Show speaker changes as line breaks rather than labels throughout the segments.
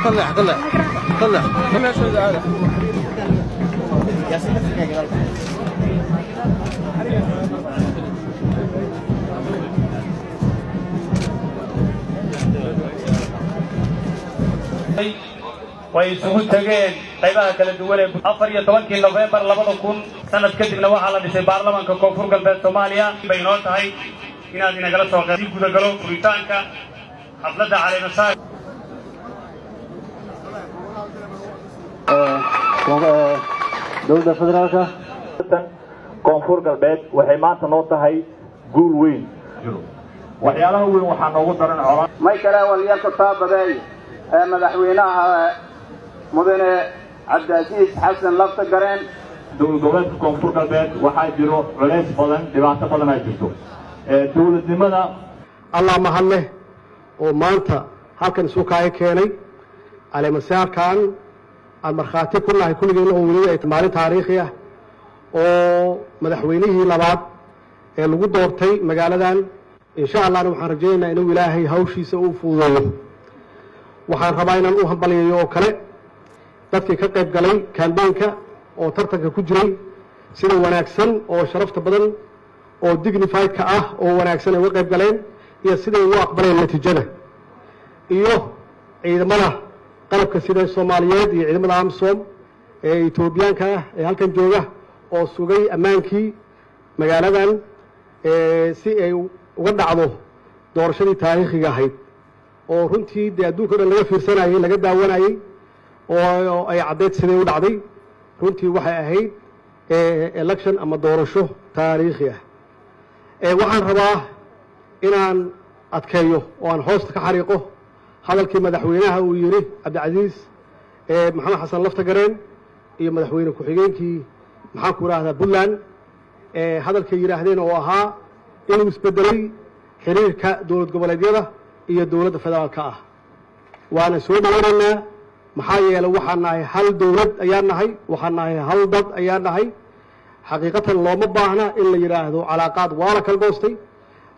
طلع طلع طلع.
Way isugu tegeen qaybaha kala duwan ee 14-kii Nofembar 2000. Sanad kadibna waxaa la dhisay baarlamaanka Koonfur Galbeed Soomaaliya. Bay noo tahay inaad inagala soo qeyb gudagalo furitaanka xafladda caleemasaar.
Dowladda federaalka
Koonfur Galbeed waxay maanta noo tahay guul weyn. Waxyaalaha weyn waxaa noogu daran colaan.
May kale walyarka taabadeey ee madaxweynaha mudane Cabdicasiis Xasan Lafta Gareen.
Dowlad goboleedka Koonfur Galbeed waxaa jiro culays badan, dhibaato badan aa jirto dowladnimada.
Allah mahad leh oo maanta halkan isu kaaga keenay caleemasaarkan aan markhaati ku nahay kulligeenna, oo weliba ay maalin taariikhi ah oo madaxweynihii labaad ee lagu doortay magaaladan. Insha Allahna waxaan rajaynaynaa inuu Ilaahay hawshiisa u fududeeyo. Waxaan rabaa inaan u hambalyayo oo kale dadkii ka qayb galay campaign-ka oo tartanka ku jiray, sida wanaagsan oo sharafta badan oo dignified-ka ah oo wanaagsan ay uga qayb galeen iyo siday ugu aqbaleen natiijada, iyo ciidamada qalabka sida Soomaaliyeed iyo ciidamada AMISOM ee Etoobiyaanka ah ee halkan jooga oo sugay ammaankii magaaladan si ay uga dhacdo doorashadii taariikhiga ahayd, oo runtii dee adduunka o dhan laga fiirsanayey, laga daawanayey, oo ay caddeyd siday u dhacday. Runtii waxay ahayd election ama doorasho taariikhi ah. Waxaan rabaa inaan adkeeyo oo aan hoosta ka xariiqo hadalkii madaxweynaha uu yidhi, Cabdicasiis Maxamed Xasan Laftagareen, iyo madaxweyne ku-xigeenkii, maxaan ku idhaahdaa, Puntland, hadalkay yidhaahdeen oo ahaa inuu isbedelay xiriirka dowlad goboleedyada iyo dowladda federaalka ah. Waana soo dhawanaynaa, maxaa yeelay waxaan nahay hal dowlad ayaan nahay, waxaan nahay hal dad ayaan nahay. Xaqiiqatan looma baahna in la yidhaahdo calaaqaad waa la kala goostay,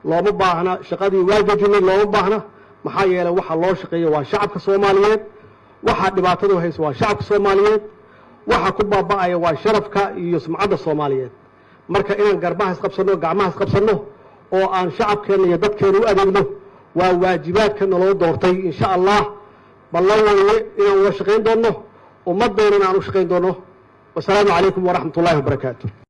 looma baahna, shaqadii waa joojinay looma baahna, maxaa yeelay waxa loo shaqeeyo waa shacabka Soomaaliyeed, waxa dhibaatadu hayso waa shacabka Soomaaliyeed, waxa ku baaba'aya waa sharafka iyo sumcadda Soomaaliyeed. Marka inaan garbaha isqabsanno, gacmaha isqabsanno oo aan shacabkeenna iyo dadkeena u adeegno waa waajibaadka naloo doortay. Insha Allah ballan weeye inaan wada shaqayn doonno, ummaddeennana aan u shaqayn doonno. Wasalaamu calaykum waraxmat ullahi wabarakaatu.